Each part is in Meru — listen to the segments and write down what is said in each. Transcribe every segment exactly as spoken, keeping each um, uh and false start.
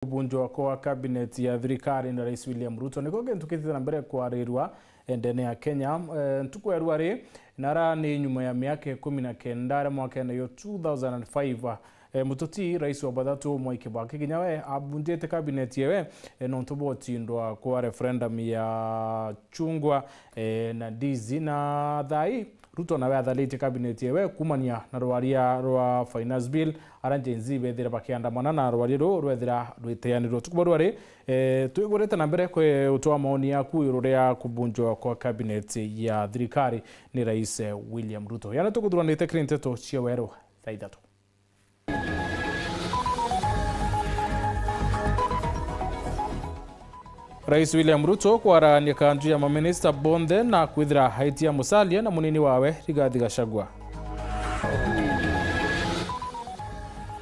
Kubunjwa kwa cabinet ya thirikari na Rais William Ruto niko gintu kitite na mbere kwarirwa ndene ya Kenya. Eh, ntuku ya rua ri, nara ni nyuma ya miaka ikumi na kenda aria mwakene yo two thousand and five, eh, mututi rais wa bathatu Mwai Kibaki kinya we abunjite cabinet yewe, eh, nontu bwa utindwa kwa referendum ya chungwa, eh, na ndizi, na thai Ruto nawe atharitie cabinet yewe kumania na rwaria rwa finance bill, aria Gen Z bethira bakiandamana na rwaria ruu rwethira rwiteanirwe. Tukuba rwari, eh, twigurite na mbere kwe utwa maoni yaku iguru ria kubunjwa kwa cabinet ya thirikari ni Rais, eh, William Ruto. Yana tukuthuranite kiri nteto cia weru thaa ithatu. Rais William Ruto kwarania kanju ya maminista bonthe na kwithira aitia Musalia na munini wawe Rigathi Gachagua.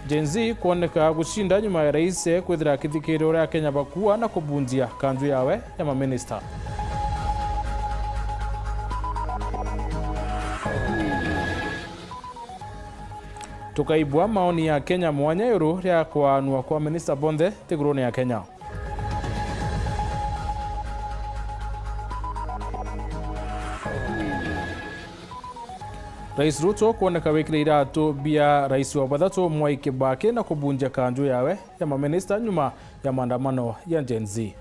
Gen Z kwoneka gucinda nyuma ya rais kwithira akithikiria uria Akenya bakua na kubunjia kanju yawe ya maminista. Tukaibua maoni ya Kenya mwanya iguru ria kwaanua kwa minista bonthe nthigurune ya Kenya. Rais Ruto kwoneka wikire iratu bia rais wa bathatu Mwai Kibaki na kubunjia kanju yawe ya maminista nyuma ya maandamano ya Gen Z.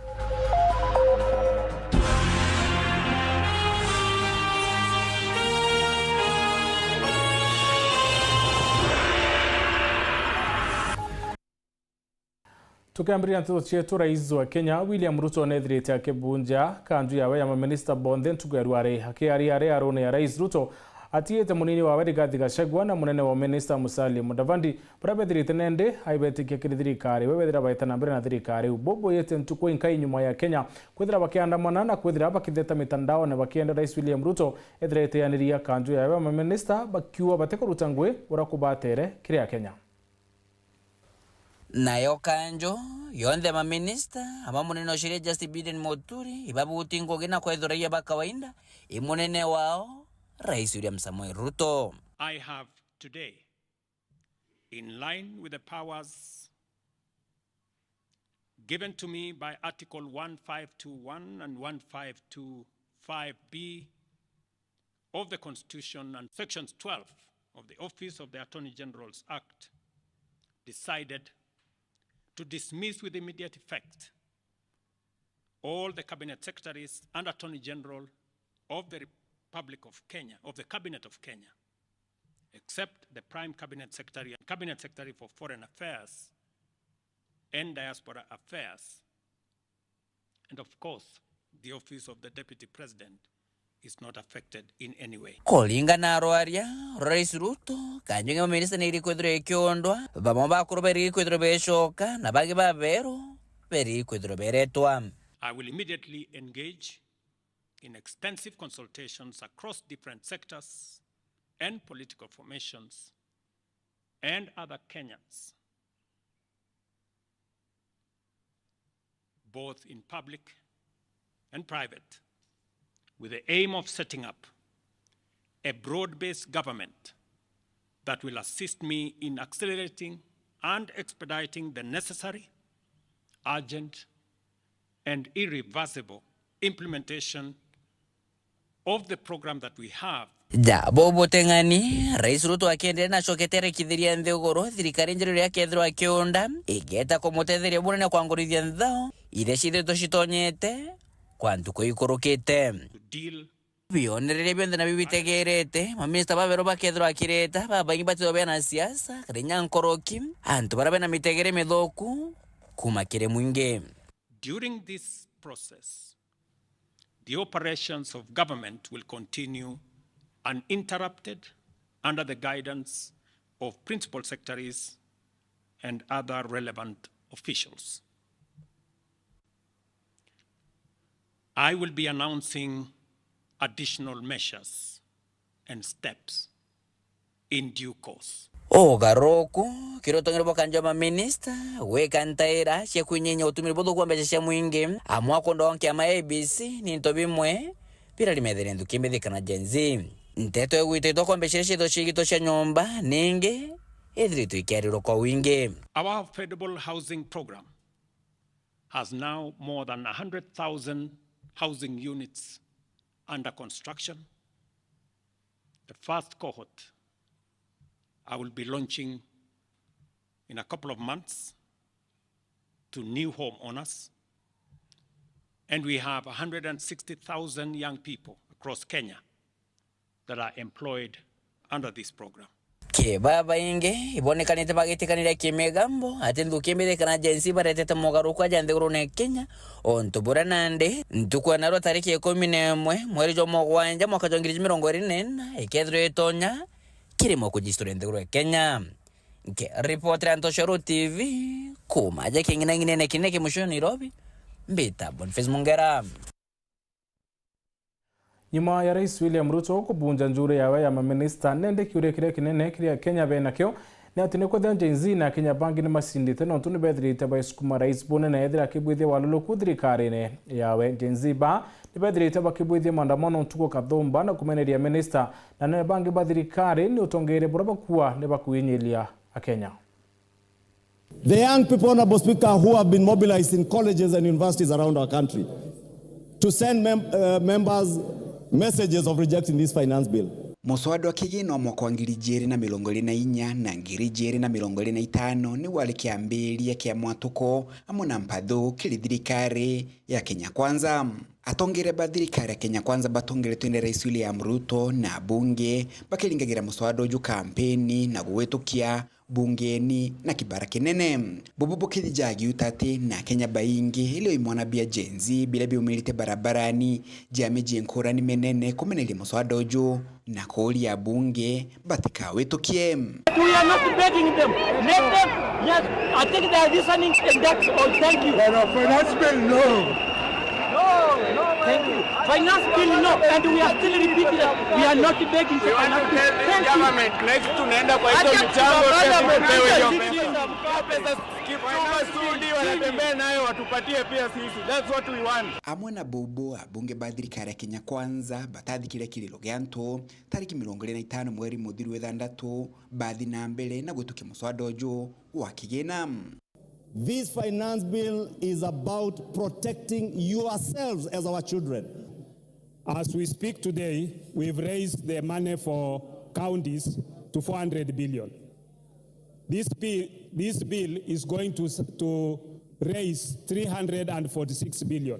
Tukiambiriria nteto cietu, rais wa Kenya William Ruto nethirite akibunja kanju yawe ya maminista bonthe ntuku ya rwari. Akiaria ari arune ya rais Ruto, atigite munini wawe Rigathi Gachagua na munene wa minista Musalia Mudavadi, baria bethirite nende aibetikia kiri thirikari, we bethira baeta na mbere na thirikari iu. Bobo yete ntuku inkai nyuma ya Kenya kwithira bakiandamana na kwithira bakitheta mitandaone bakienda rais William Ruto ethira eteaniria kanju yawe ya maminista, bakiuga batikuruta ngui uria kubatere kiri Akenya. Nayo kanjo yonthe ya maminista, amwe munene o sheria Justin Biden Muturi, ibabuti ngugi na kwethuragia ba kawaida, i munene wao, Rais William Samoei Ruto. I have today, in line with the powers given to me by Article one five two one and one five two five B of the Constitution and Sections twelve of the Office of the Attorney General's Act, decided to dismiss with immediate effect all the Cabinet Secretaries and Attorney General of the Republic of Kenya, of the Cabinet of Kenya, except the Prime Cabinet Secretary and Cabinet Secretary for Foreign Affairs and Diaspora Affairs, and of course, the office of the Deputy President is not affected in any way. Kuringana na rwaria rwa Rais Ruto, kanju ya maminista ni irikwithirwa ikiundwa, bamwe bakuru beri kwithirwa becoka, na bangi baberu beri kwithirwa beretwa. I will immediately engage in extensive consultations across different sectors and political formations and other Kenyans, both in public and private, with the aim of setting up a broad-based government that will assist me in accelerating and expediting the necessary, urgent, and irreversible implementation of the program that we have. Ja bo buteng'ani, Rais Ruto akienderea na acokete arekithiria nthiguru thirikari njeru iria akethirwa akiunda igeta kumutetheria bunene kwangurithia nthao iria ciithirite citonyete kwa ntuku ikurukite. To deal. Bionereria bionthe nabio bitegerete, maminista baberu bakethirwa akireta, babaingi batithirwa bena siasa, kana inya nkoroki, antu baria bena mitegere mithuku kuma kiri mwingi. During this process, the operations of government will continue uninterrupted under the guidance of principal secretaries and other relevant officials. I will be announcing additional measures and steps in due course. Ugaruku kiri utong'eri bwa kanjo ya maminista, gwika ntaira cia kwinyinyia utumiri buthuku bwa mbeca cia mwingi, amwe akundwa nkiama ya A B C, ni into bimwe birari methere nthuki mbithi kana Gen Z. Nteto igwititwe kwa mbeca iria ciithirwe ciigitwe cia nyomba, ningi ithiritwe ikiarirwa kwa wingi. Our affordable housing program has now more than a hundred thousand housing units under construction. The first cohort I will be launching in a couple of months to new homeowners. And we have a hundred and sixty thousand young people across Kenya that are employed under this program. Ki babaingi ibonekanite bagitikanira kimigambo ati nthuki imbithikana Gen Z baretete mogaruku aja nthigurune ya Kenya, untu buria nandi ntuku ya narua tariki ikumi na imwe mweri jwa mugwanja mwaka jwa ngiri ijiri mirongo iri na ina ikethirwa itonya kirimo kujistura nthiguru ya Kenya. Nkiripotera Ntoshoro T V kuma aja king'inang'inene kinene ki mucii Nairobi, mbita Boniface Mungera. Nyuma ya Rais William Ruto kubunja njuri yawe ya maminista, nende kiuria kiria kinene kiria Akenya benakio ni ati ni kwethira Gen Z na Akenya bangi ni macindite nontu ni bethirite baisukuma rais bunene ethira akibwithia waluluku thirikarine yawe. Gen Z ba ni bethirite bakibwithia maandamano ntuku kathumba na kumeneria minista na anene bangi ba thirikari ni utongeere buria bakua ni bakwinyiria Akenya. The young people, Honorable Speaker, who have been mobilized in colleges and universities around our country to send mem- uh, members messages of rejecting this finance bill. Muswada wa kigina wa mwaka wa ngiri ijiri na mirongo iri na inya na ngiri ijiri na mirongo iri na itano ni wari kiambiria kia mwatuko amwe na mpathu kiri thirikari ya Kenya Kwanza. Atongeria ba thirikari ya Kenya Kwanza batongeretwe ni Rais William Ruto na abunge bakiringagira muswada uju kampeni na gwitukia bungeni na kibara kinene. Bubu bukithija giuta ati na Akenya baingi, ilio imwana bia Gen Z biria biumirite barabarani ja miji nkurani minene kumeneria muswada uju na kuuria abunge batikawitukie. We are not begging them. Let them, yes, I think they are listening and that's all. Thank you. No, no, finance bill, no. No, no, thank you. Finance bill, no. And we are still repeating that. We are not begging for finance bill. Thank you. Government, next tunaenda kwa hizo michango pia tupewe hiyo pesa. Pesa kichuma studi wanatembea nayo, watupatie pia sisi. That's what we want. Amwe na bubu, abunge ba thirikari ya Kenya Kwanza batathikiria kiriro gia antu tariki mirongo iri na itano mweri muthiru wa ithandatu bathi na mbere na gwitukia muswada uju wa kigina. This finance bill is about protecting yourselves as our children. As we speak today, we've raised the money for counties to four hundred billion. This bill, this bill is going to, to raise three hundred and forty-six billion.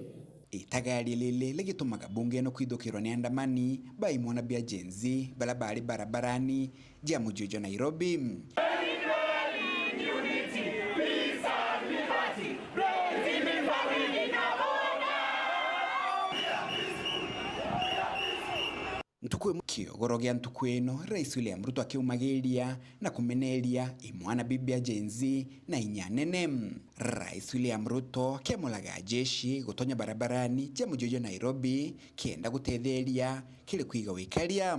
Itagaria riri rigitumaga bunge ino kwithukirwa ni andamani ba imwana bia Gen Z baria bari barabarani ja muji jwa Nairobi. Ntuku imwe kiogoro gia ntuku ino, Rais William Ruto akiumagiria na kumeneria imwana bibi bia Gen Z na inya nene. Rais William Ruto akiamuraga jeshi gutonya barabarani ja muji jwa Nairobi kenda gutetheria kiri kwiga wikaria.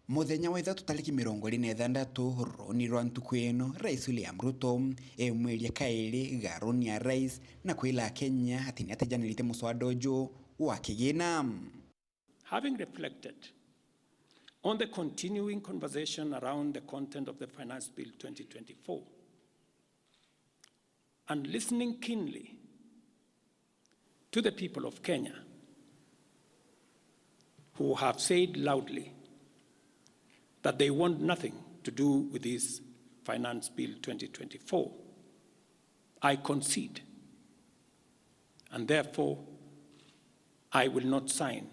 Muthenya wa ithatu tariki mirongo iri na ithandatu runi rwa ntuku ino, Rais William Ruto eumwiria kairi garuni ya rais na kwira Akenya ati ni atijanirite muswada uju wa kigina. Having reflected on the continuing conversation around the content of the Finance Bill twenty twenty-four, and listening keenly to the people of Kenya who have said loudly that they want nothing to do with this Finance Bill twenty twenty-four, I concede, and therefore I will not sign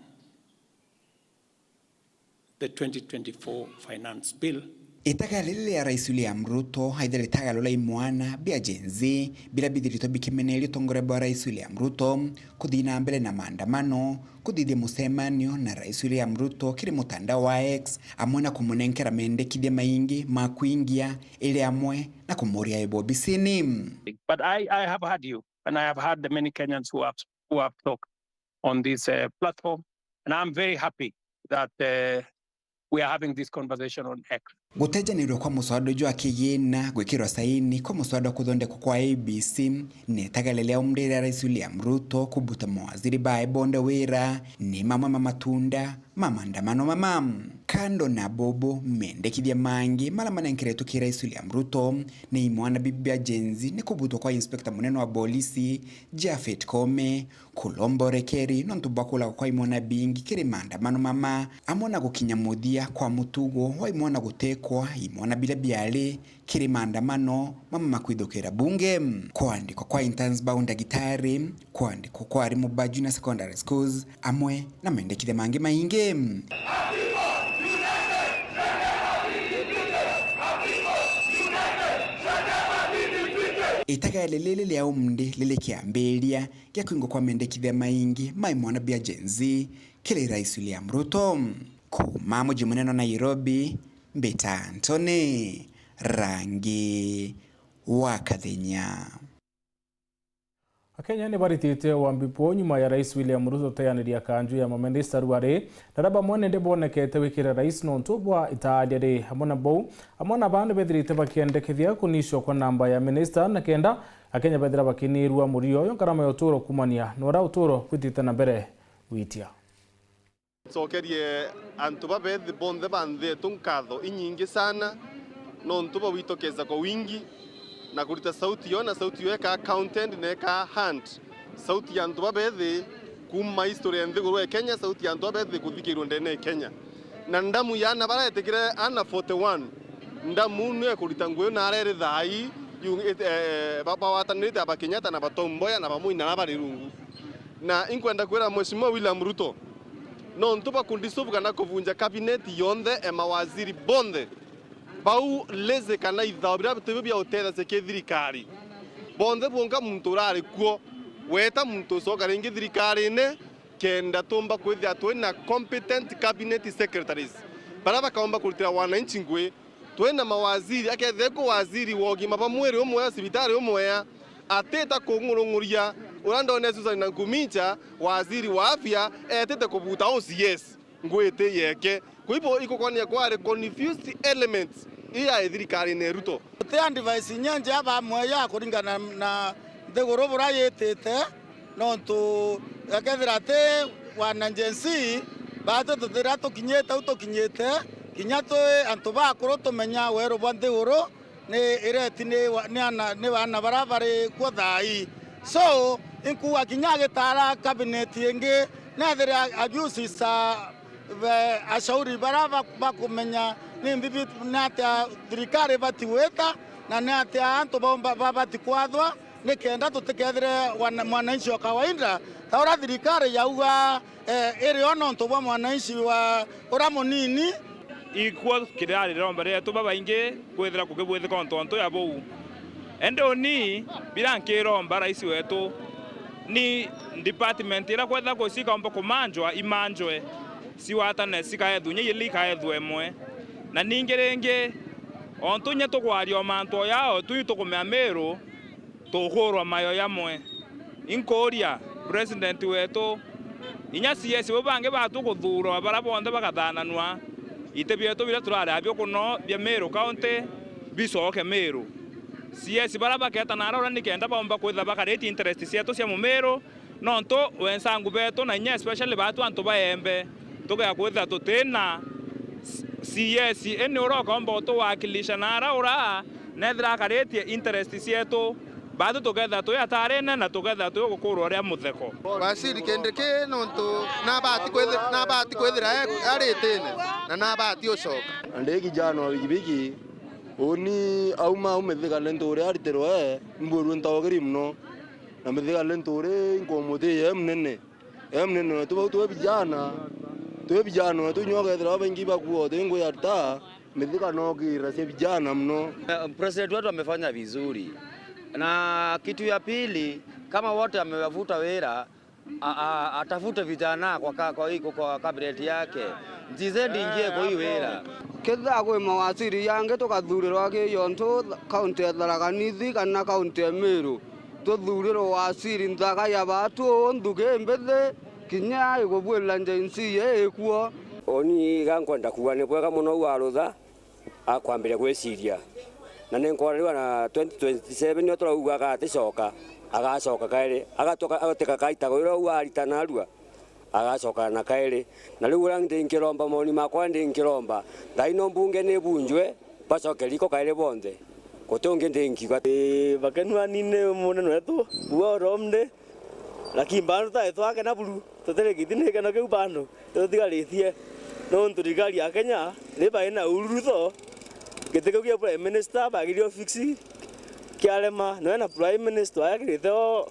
the twenty twenty-four Finance Bill. Itagaria riri ria Rais William Ruto aitha ritagaria ria imwana bia Gen Z biria bithiritwe bikimeneria utongoria bwa Rais William Ruto kuthii na mbere na maandamano, kuthithia mucemanio na Rais William Ruto kiri mutandao wa X, amwe na kumunenkera mendekithia maingi ma kwingia, iri amwe na kumuria ebo obisini. But I, I have heard you, and I have heard the many Kenyans who have, who have talked on this, uh, platform, and I'm very happy that, uh, we are having this conversation on X. Gutejanirwa kwa muswada jwa kigina gwikirwa saini kwa muswada kuthondekwa kwa A B C ni itagalile umrira Rais William Ruto kubuta mawaziri bae bonde wira ni mamwe ma matunda ma maandamano mama. Kando na bobo, mendekithia mangi mara manenkeretwe ki Rais William Ruto ni imwana bibia Gen Z ni kubutwa kwa inspector munene wa bolisi Japhet Koome, kulomba urekeri nontu bwa kulagwa kwa imwana bingi kiri maandamano mama, amwe na gukinya muthia kwa mutugo wa imwana gutekwa imwana biria biari kiri maandamano mama ma kwithukira bunge. Kwandikwa kwa interns ba undagitari, kwandikwa kwa arimu ba junior secondary schools, amwe na mendekithia mangi maingi. Itagaele riri ria umndi riri kiambiria gia kwingwa kwa mendekithia maingi ma imwana bia Gen Z kiri Rais William Ruto. Kuuma muji munene wa Nairobi, mbita Anthony Rangi wa Kathenya. Akenya ni baritite wambi bwao nyuma ya Rais William Ruto guteaniria kanju ya maminista ruari, na aria bamwe nende bonekete gwikira rais nontu bwa itaaria ri. Amwe na bau, amwe na baa ni bethirite bakiendekethia kunicwa kwa namba ya minista, na kenda Akenya bethira bakinirua murio uyu ngarama ya uturo kumania na uria uturo bwitite na mbere gwitia. Ncokerie antu babethi bonthe ba nthi yetu nkatho inyingi sana, nontu bwa gwitokeza kwa wingi na kurita sauti yo, na sauti yo ikaa counted na ikaa heard. Sauti ya antu babethi kuuma history ya nthiguru ya Kenya, sauti ya antu babethi kuthikirwa ndene ya Kenya. Na ndamu ya ana bara etikire ana forty one, ndamu niyo ekurita ngugi na areri thaai, yu-, it-, eh, ba-, bawatanirite aba Kenyatta na batomboya na bamwe na bari rungu. Na inkwenda kwira Mheshimiwa William Ruto, nontu bwa kudissolve kana kuvunja cabinet yonthe e mawaziri bonthe, bau lazy kana ithao biria bitibio bia utethecia ki thirikari. Bonthe bwonka muntu urari kuo, weta muntu ucoka ringi thirikarine, kenda tumba kwithira twina competent cabinet secretaries, baria bakaumba kurutira wananchi ngugi. Twina mawaziri, akethira ku waziri wa ugima bwa mwiri umwea, cibitari umwea, atita kung'urung'uria uria ndone Susan Nakhumicha, waziri wa afya, etite kubuta O C S, ngugi iti yeke. Kwa hivyo, ikukwonania kwari confused elements iya thirikarine ya Ruto. Guti advice inya njega bamwea kuringana na nthiguru buria yitite, nontu akethira ti wana Gen Z, baati tutira tukinyite u tukinyite, kinya twi antu bakuru tumenya weru bwa nthiguru ni ireti ni wa-, ni ana, ni bana baria bari kuo thaai. So, inkuuga kinya agitaara cabinet ingi, nethire a-, abuses a, be, ashauri baria ba-, bakumenya ni mbibi, ni atia thirikari ibati gwita, na ni atia antu baumba, babati kwathwa, nikenda tutikethire wana-, mwananchi wa kawaida, ta uria thirikari yauga, eh, iri o nontu bwa mwananchi wa uria munini. Ikwo kirari riromba rietu babaingi kwithira kukibwithika untu, untu ya buu. Indi uni bira nkiromba rais wetu, ni department iria kwethira kucikaumba kumanjwa, imanjwe, ciwatane, cikaethwe inya ili ikaethwe imwe. Na ningi ringi, ontu inya tukwaria o mantu o yao, tu tukumea Miru, tukurwa mayo jamwe. Inkuuria president wetu, inya C S bau bangi batu kuthuurwa, baria bonthe bagathananua, iti bietu biria turari abio kuno bia Meru County bicoke Meru. C S baria baketa nara uria nikenda baumba kwithira bakaritie interest cietu cia Mumiru, nontu wensangu betu na inya especially batu antu ba Embe, tugea kwithira tutina C S, indi uria ukaumba utuwakilisha nara uria nethira akaritie interest cietu, batu tukethira twi atarine na tukethira twi gukurwa ria mutheko. Waziri Kindiki nontu nabati kwithi-, nabati kwithira e-, aritine na nabati ucoka. Na ndi kijana wa bikibiki, uni auma au Mithika ni ntuure aritirwe, mbwirue ntaugiri mono, na Mithika ni ntuure inkumutiie e munene. E munene wetu, bau twi vijana, twi vijana wetu, inya ukethira babaingi bakua uti ngugi ya ruta, Mithika no kira cia vijana mono. Eh, president wetu amefanya vizuri. Na kitu ya pili, kama wote amewavuta wira, a, a, atafute vijana kwa ka-, kwa hii, kwa cabinet yake. Njize ndingie kwa hii wira. Kethira kwi mawaziri yangi tukathurirwa ki yontu kaunti ya Tharaka Nithi kana kaunti ya Meru. Tuthurirwe waziri nthaka ya batu uu nthuki mbithi, kinya igubwirira Gen Z ii ikuo. Uni iga nkwenda kuuga ni bwega mono uu arutha, Akwambiria gwiciria. Na ni nkwona riu ana twenty twenty-seven nio turauga agaticoka, agacoka kairi, agatuka, agatuika kaita gwira uu arita narua, agacoka na kairi. Na riu uria ndi nkiromba, moni makwa ndi nkiromba, thaino mbunge ni bunjwe, bacoke riko kairi bonthe. Guti ungi ndi nkiuga. Ii, bakenu ani ni munene wetu, uwe uromde. Lakini bado tae twakena buru, tutiri giti ni gikeno kiu bado tutigaritie. Nontu thirikari ya Kenya ni bai na uru Ruto, giti kiu kia prime minister bagirio fix kiarema, noe na prime minister aya kirite o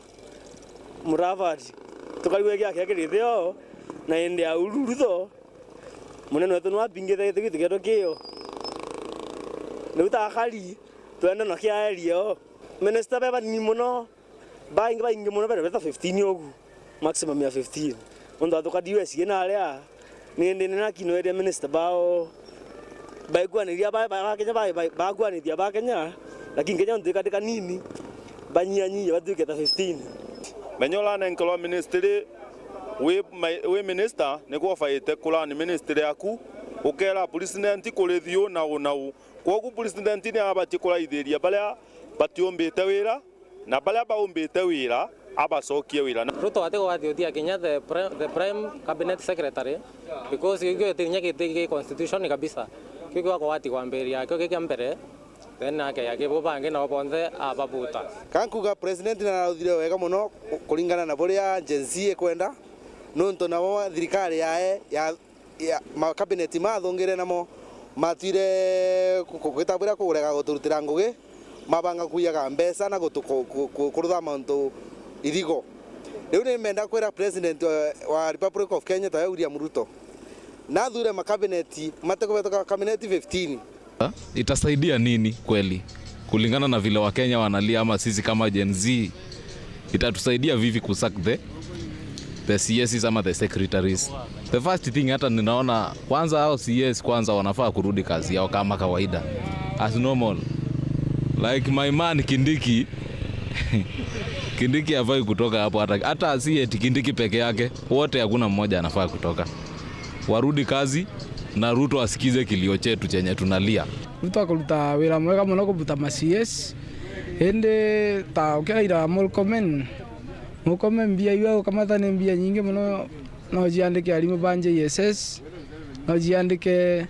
Mudavadi. Tukarigua giake kirite o, na indi ya uru Ruto, munene wetu nwa bingite giti gitu kietwa kio. Riu takari, twenda na kia area o. Minister be banini muno. Baingi, baingi mono bere beta fifteen ugu, maximum ya fifteen. Nontu atuka D S ina aria, ni ndi nena kino area minister bao, baiguanithia ba, ba, ba Kenya, ba, ba, baguanithia ba Kenya, lakini Kenya nontu ikati kanini, banyianyia batuike ta fifteen. Menya uranenkerwa ministry wi, wi minister, ni gwobaite kurani ministry yaku, ukera president kuri thiu na unau. Kwogu president ni abatie kuraithiria baria batiumbite wira, na baria baumbite wira, abacokie wira. Ruto atigwati utia kinya the pri-, the prime cabinet secretary, because gikio ti kinya giti gi constitution kabisa. Kio kiwa kugwati kwambiria, kio gi kia mbere, then nake akibo bangi nao bonthe ababuta. Kankuga president narauthire wega muno ku-, kuringana na buria Gen Z ikwenda, nontu nabo thirikari yae ya ya, ma cabinet mathungire namo matwire ku-, ku-, gwita buria kugurega guturutira ngugi, mabanga kuiyaga mbeca na gutu-, ku-, ku-, ku-, kurutha mauntu irigo. Riu ni menda kwira president wa, wa Republic of Kenya, tawe William Ruto, nathure ma cabinet, mate kubetoka cabinet fifteen. Itasaidia nini kweli? Kulingana na vile Wakenya wanalia ama sisi kama Gen Z, itatusaidia vipi kusack the, the C Ss ama the secretaries? The first thing, hata ninaona kwanza hao C S kwanza wanafaa kurudi kazi yao kama kawaida. As normal. Like my man Kindiki, Kindiki hafai kutoka hapo hata, hata si eti Kindiki peke yake, wote hakuna mmoja anafaa kutoka. Warudi kazi na Ruto asikize kilio chetu chenye tunalia. Ruto akuruta wira mwega mono kubuta ma C S, indi ta ukiraira Murkomen, Murkomen mbia iria ukamata ni mbia nyingi mono, no ciandike arimu ba J S S, no ciandike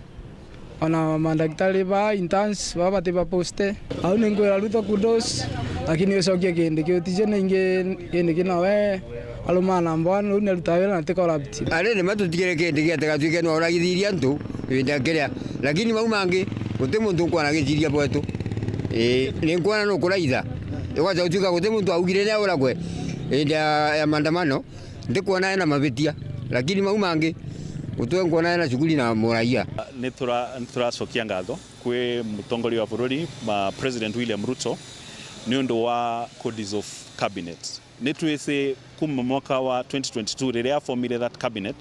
ona mandagitari ba interns baba bati ba poste. Au ni nkwira Ruto kudos, lakini ucokie kindi kiu tije ningi kindi kina we. Arumana mbwanu, riu ni aruta wira na ti corrupt. Ari ni matutigire kindi gia tiga twike ni oragithirie antu ibinda kiria. Lakini mau mangi, guti muntu nkwona giciria bwetu. Ii, ni nkwona nukuraitha. Igwacha gutuika guti muntu augire ni auragwe ibinda ya, ya maandamano. Ndikwona ena mabitia. Lakini mau mangi, guti nkwona ena shughuli na muraia. Ni tura-, ni turacokia ngatho kwi mutongoria wa bururi, ma President William Ruto, ni undu wa ku dissolve cabinet. Ni twisi kuma mwaka wa twenty twenty-two riria aformire that cabinet,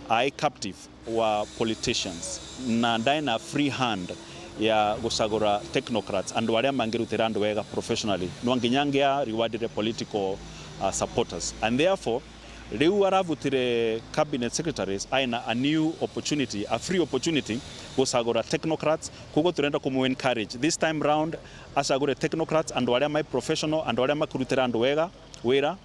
ai captive wa politicians, na ndae na free hand ya gucagura technocrats, andu aria mangirutira andu wega professionally. No nginya angia rewardire political, uh, supporters. And therefore, riu arabutire cabinet secretaries, aina a new opportunity, a free opportunity, gucagura technocrats. Koguo turenda kumu encourage this time round, acagure technocrats, andu aria mai professional, andu aria makurutira andu wega wira,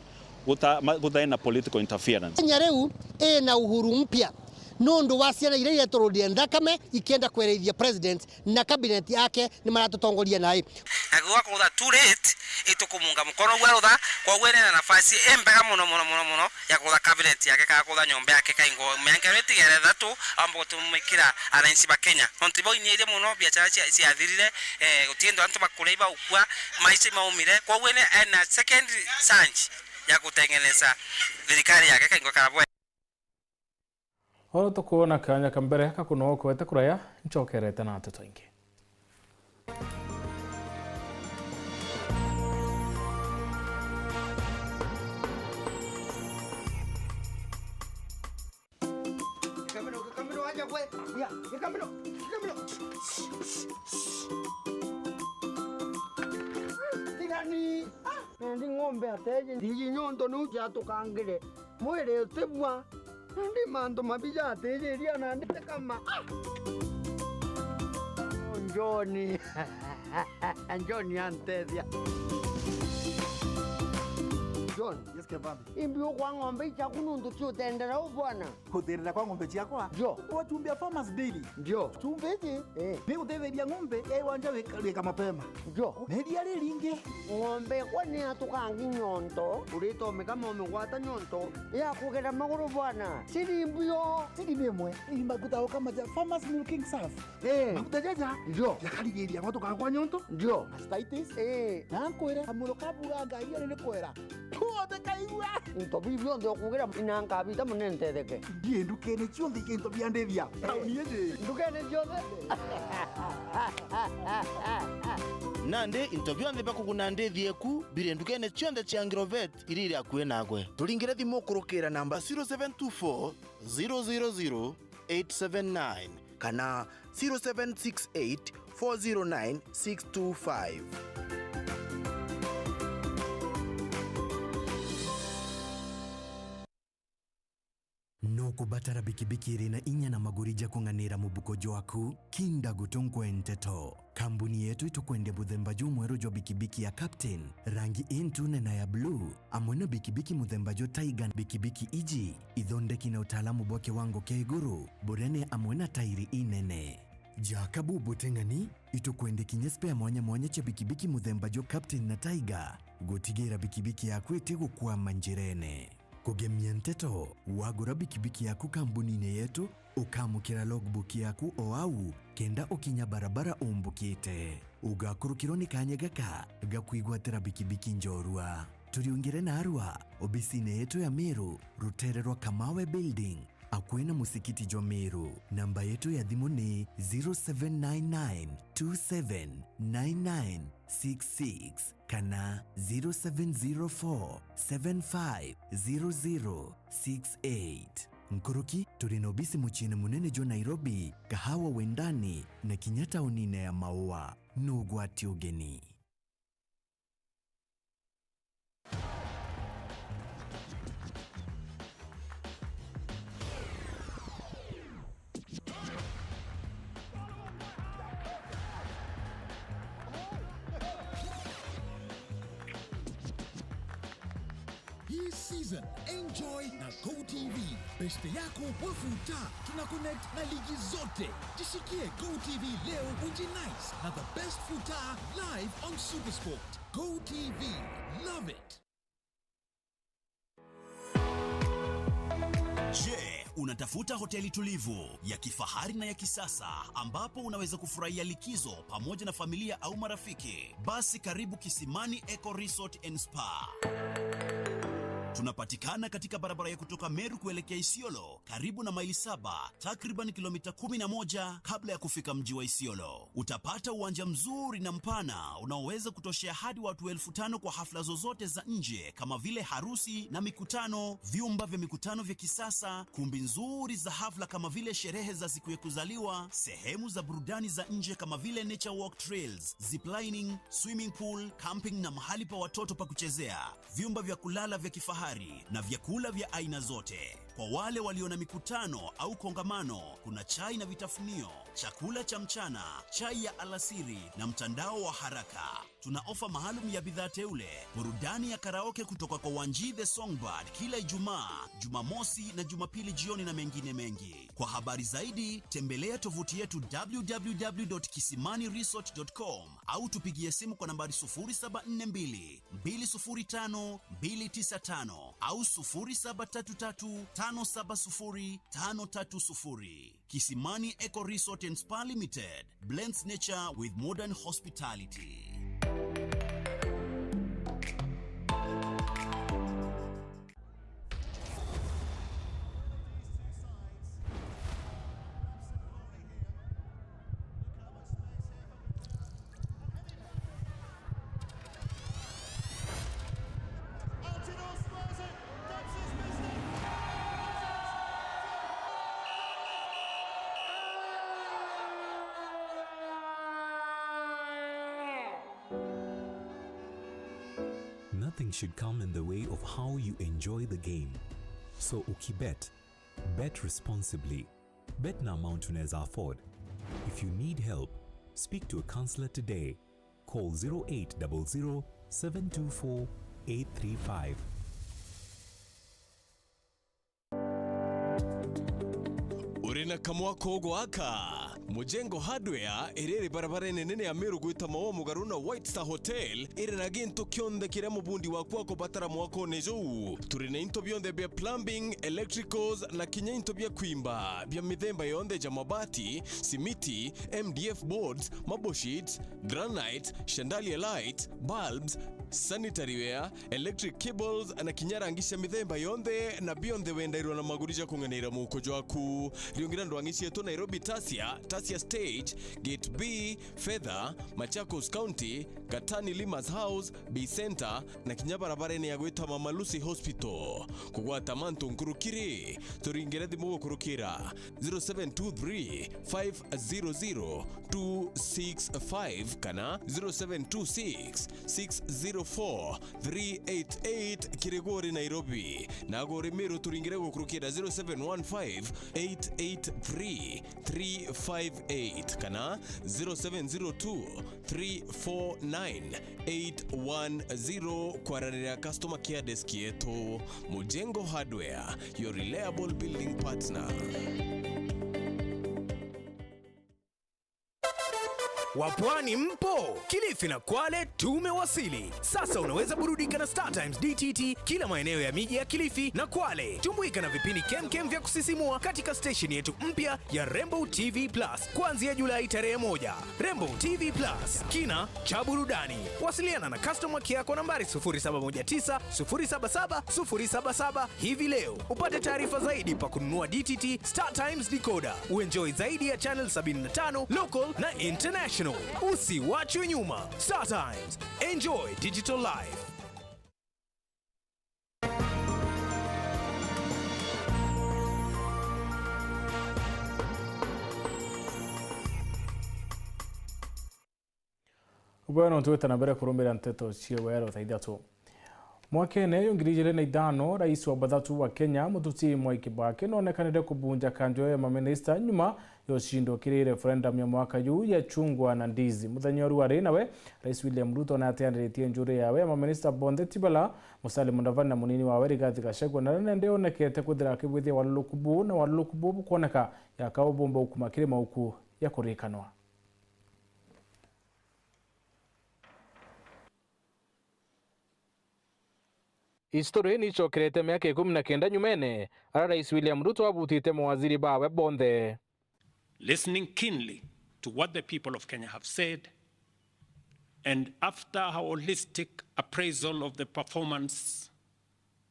guta-, ma-, gutai na political interference. Kenya riu ina uhuru mpya nundu wa ciana iria iretorwo nthakame ikienda kwereithia president na cabinet yake ni maratutongoria nai. Na gwa kutha too late, itukumuunga mukono gwa rutha, koguo ena nafasi imbega muno, muno, muno, muno ya kutha cabinet yake, kana kutha nyomba yake, kaingo mianke itigere ithatu, amba gutumikira ananchi ba Kenya. Nontu bo inyirie muno, biashara cia, ciathirire, eh, guti antu, antu bakuria ibaukua, maisha imaumire, koguo ena, ena second chance ya kutengeneza thirikari yake kaingo karabwe. Oro tukuona kanya ka mbere ka kunoa ukwete kuraya, ncokerete na nteto ingi. Gikamiro, gikamiro, aja gwe. Ya, gikamiro, gikamiro. Tigani. Ah, nandi ng'ombe ateje. Ndiji nyonto niu ciatukangire. Mwiri utibua. Nandi mantu mabi jatijiria nandi ti kama. Ah! John. John antethia. John. Yes, Kevambi. Imbi ukwa ng'ombe ichaku nuntu ti utendera u bwana? Kuthirira kwa ng'ombe ciakwa? Ndio. Wachumbia Farmers Daily. Ndio. Chumbi iji, eh, ni gutetheria ng'ombe ya iwanja wika, wika mapema. Ndio. Na iria riringi. Ng'ombe ikwa ni atukangi nyonto, uritomika momigwata nyonto ya kugera maguru bwana. Siri mbio. Siri ni imwe. Imba kutauka maja Farmers Milking Surf. Eh. Maguta jaja. Ndio. Jakarigiriria gwatuka kwa nyonto. Ndio. Mastitis. Eh. Na nkwire, kamuro ka bura Ngai ari ni kwera. Tuothe kaigua. Into biu bionthe ukugira ina nkabita mune ntetheke. Ndie ndukene cionthe into bia ndithia. Tauni iji. Ndukene cionthe. Nandi into bionthe bia kuguna ndithi eku biri ndukene cionthe cia Agrovet iria iri akui nagwe. Turingire thimu kurukira namba zero seven two four, zero zero zero, eight seven nine kana zero seven six eight, four zero nine, six two five. Nukubatara bikibiki iri na inya na maguri ja kung'anira mubuko jwaku? Kinda gutunkwe nteto. Kambuni yetu itukwendia muthemba jumweru jwa bikibiki ya Captain, rangi intune na ya blue, amwe na bikibiki muthemba jwa Tiger. Bikibiki iji ithondeki na utaalamu bwa kiwango kia iguru, burene amwe na tairi inene. Ja kabubu teng'ani, itukwendia kinya spare mwanya mwanya cia bikibiki muthemba jwa Captain na Tiger, gutigira bikibiki yaku itigukwama njirene. Kugemia nteto, wagura bikibiki yaku kambunine yetu, ukamukira logbook yaku o au, kenda ukinya barabara umbukite. Ugakurukirwa ni kanya gaka ga kwigwatira bikibiki njorua. Turiungire naarua obisine yetu ya Meru, rutere rwa Kamawe Building, akui na musikiti jwa Meru. Namba yetu ya thimu ni zero seven nine nine two seven nine nine six six kana zero seven zero four seven five zero zero six eight. Nkuruki, turi na obisi muciine munene jwa Nairobi, Kahawa Wendani, na kinya taunine ya Maua. Nugwati ugeni. Hii season, enjoy na Go T V. Beshte yako wa futa, tuna connect na ligi zote. Jishikie Go T V leo, ujinice na the best futa live on Supersport. Go T V, love it. Je, unatafuta hoteli tulivu, ya kifahari na ya kisasa ambapo unaweza kufurahia likizo pamoja na familia au marafiki? Basi karibu Kisimani Eco Resort and Spa. Tunapatikana katika barabara ya kutoka Meru kuelekea Isiolo, karibu na maili saba, takriban kilomita kumi na moja kabla ya kufika mji wa Isiolo. Utapata uwanja mzuri na mpana unaoweza kutoshea hadi watu elfu tano kwa hafla zozote za nje kama vile harusi na mikutano, vyumba vya mikutano vya kisasa, kumbi nzuri za hafla kama vile sherehe za siku ya kuzaliwa, sehemu za burudani za nje kama vile nature walk trails, ziplining, swimming pool, camping na mahali pa watoto pa kuchezea, vyumba vya kulala vya kifahari na vyakula vya aina zote. Kwa wale walio na mikutano au kongamano, kuna chai na vitafunio, chakula cha mchana, chai ya alasiri na mtandao wa haraka. Tuna ofa maalum ya bidhaa teule, burudani ya karaoke kutoka kwa Wanji the Songbird kila Ijumaa, Jumamosi na Jumapili jioni na mengine mengi. Kwa habari zaidi, tembelea tovuti yetu w w w dot kisimani resort dot com au tupigie simu kwa nambari sufuri saba nne mbili, mbili sufuri tano, mbili tisa tano au sufuri saba tatu tatu, tano saba sufuri, tano tatu sufuri. Kisimani Eco Resort and Spa Limited blends nature with modern hospitality. Nothing should come in the way of how you enjoy the game. So ukibet, bet responsibly. Bet na amount unaweza afford. If you need help, Speak to a counselor today. Call zero eight double zero, seven two four, eight three five. Uri na kamwako gwaka? Mujengo Hardware iri iri barabara nene ya Meru gwita Maua mugaru na White Star Hotel iri na gintu kionthe kiria mubundi waku akubatara mwakone juu. Turi na into bionthe bia plumbing, electricals na kinya into bia kwimba bia mithemba yonthe ja mabati, simiti, M D F boards, marble sheets, granite, chandelier light, bulbs, sanitary ware, electric cables na kinya rangi cia mithemba yonthe, na bionthe wendairwa na maguri ja kung'eneira muuko jwaku. Riungira ndwang'i cietu Nairobi Tasia, Tasia Stage, Gate B, Fedha, Machakos County, Gatani Limas House, Bay Center, na kinya barabarene ya gwita Mama Lucy Hospital. Kugwata mantu nkurukiri, turingire thimu gukurukira zero seven two three, five zero zero, two six five kana zero seven two six, six zero four, three eight eight kiri gwe uri Nairobi. Na gwe uri Meru turingire gukurukira zero seven one five, eight eight three, three five eight kana zero seven zero two, three four nine, eight one zero kwaranira customer care desk yetu. Mujengo Hardware, your reliable building partner. Wapwani mpo? Kilifi na Kwale tumewasili. Sasa unaweza burudika na Star Times D T T kila maeneo ya miji ya Kilifi na Kwale. Jumuika na vipindi kemkem vya kusisimua katika stesheni yetu mpya ya Rainbow T V Plus kuanzia Julai tarehe moja. Rainbow T V Plus, kina cha burudani. Wasiliana na customer care kwa nambari sufuri saba moja tisa, sufuri saba saba, sufuri saba saba hivi leo. Upate taarifa zaidi pa kununua D T T Star Times decoder. Uenjoy zaidi ya channel sabini na tano, local na international. Usiwachwe nyuma. Star Times. Enjoy digital life. Ubwega nontu wita na mbere kurumira nteto cia wero thaa ithatu. Mwakene yo ngiri igiri na ithano, rais wa bathatu wa Kenya, Muthuti Mwai Kibaki, noonekanire kubunja kanjo ya maminista nyuma ya ucindo kiri referendum ya mwaka juu ya chungwa na ndizi. Muthenya uria wari nawe, Rais William Ruto nateaniritie njuri yawe ya maminista bonthe tibala, Musalia Mudavadi na munini wawe Rigathi Gachagua, na nende onekete kwithira akibwithia waluruku buu, na waluruku buu bukwoneka yaka ubumba ukuma kiri mauku ya kurikanwa. History ni icokerete miaka ikumi na kenda nyumene, ara Rais William Ruto abutite mawaziri bawe bonthe. Listening keenly to what the people of Kenya have said, and after a holistic appraisal of the performance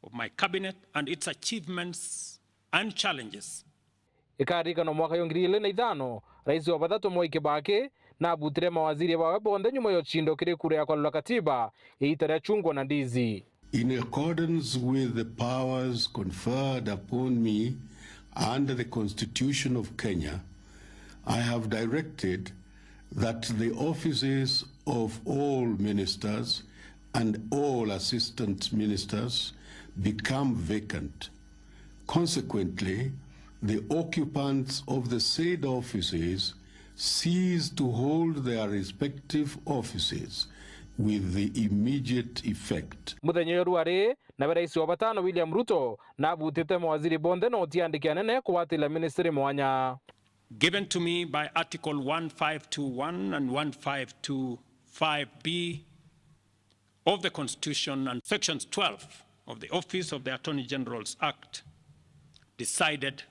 of my cabinet and its achievements and challenges. Ikaririkanwa mwaka yo ngiri igiri na ithano, rais wa bathatu Mwai Kibaki nabutire mawaziri bawe bonthe nyuma ya ucindo kiri kura ya kwarura katiba ya iita ria chungwa na ndizi. In accordance with the powers conferred upon me under the Constitution of Kenya, I have directed that the offices of all ministers and all assistant ministers become vacant. Consequently, the occupants of the said offices cease to hold their respective offices with the immediate effect. Muthenya uyu rwari, nawe rais wa batano William Ruto nabutite mawaziri bonthe na utiandiki anene kugwatira ministry mwanya. Given to me by Article one five two one and one five two five B of the Constitution and Sections twelve of the Office of the Attorney General's Act, decided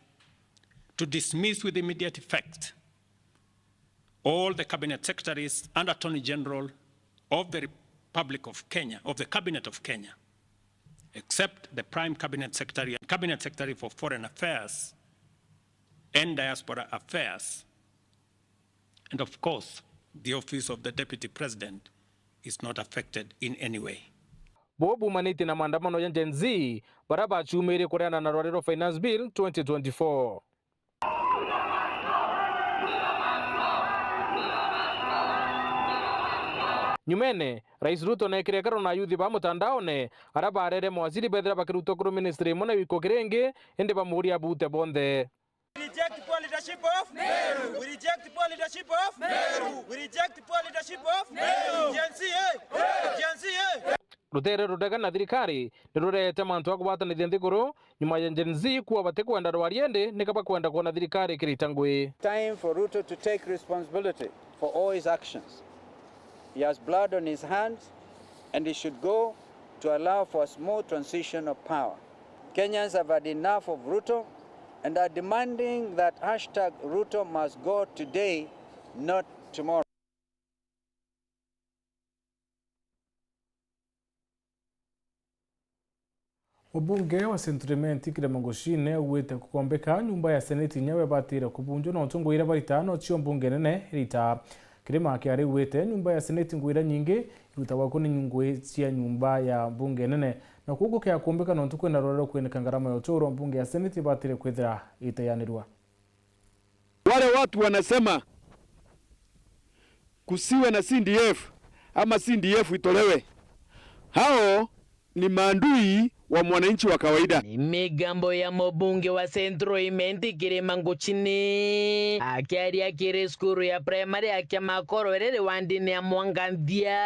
to dismiss with immediate effect all the Cabinet Secretaries and Attorney General of the Republic of Kenya, of the Cabinet of Kenya, except the Prime Cabinet Secretary and Cabinet Secretary for Foreign Affairs and Diaspora Affairs. And of course, the office of the Deputy President is not affected in any way. Bo bumanitie na maandamano ya Gen Z, baria bacumirie kureana na rwari rwa Finance Bill twenty twenty-four. Nyumene, Rais Ruto neekire ikaro na ayuthi ba mutandaone, aria baarere mawaziri beethira bakirutwa kuru ministry imwe na wiko kiri ingi, indi bamuuria abuute bonthe. Reject quality Leadership of Meru. We reject poor leadership of Meru. We reject poor leadership of Meru. Gen Z, eh? Gen Z, eh? Rutere rurega na thirikari ni rurehete mantu a kugwatanithia nthiguru nyuma ya Gen Z kuwa batikwenda rwari, indi nika bakwenda kwona thirikari ikirita ngui. Time for Ruto to take responsibility for all his actions. He has blood on his hands and he should go to allow for a smooth transition of power. Kenyans have had enough of Ruto and are demanding that hashtag Ruto must go today, not tomorrow. Mubunge wa Central Imenti Kirima Nguchine augite kukombeka nyumba ya seneti inya we batire kubunjwa nontu ngui iria baritaa nocio mbunge nene iritaa. Kirima akiarigwite nyumba ya seneti ngui iria nyingi irutagwa ku ni ngui cia nyumba ya mbunge nene, na kwoguo kia kumbika nontu kwina rwara rwa kwinika ngarama ya uturo, mbunge ya seneti ibatire kwithira iteyanirwa. Wale watu wanasema kusiwe na C D F ama C D F itolewe, hao ni maadui wa mwananchi wa kawaida. Ni migambo ya mubunge wa Central Imenti Kirima Nguchine akiaria kiri cukuru ya primary ya Kiamakoro iri wandini ya Mwanganthia.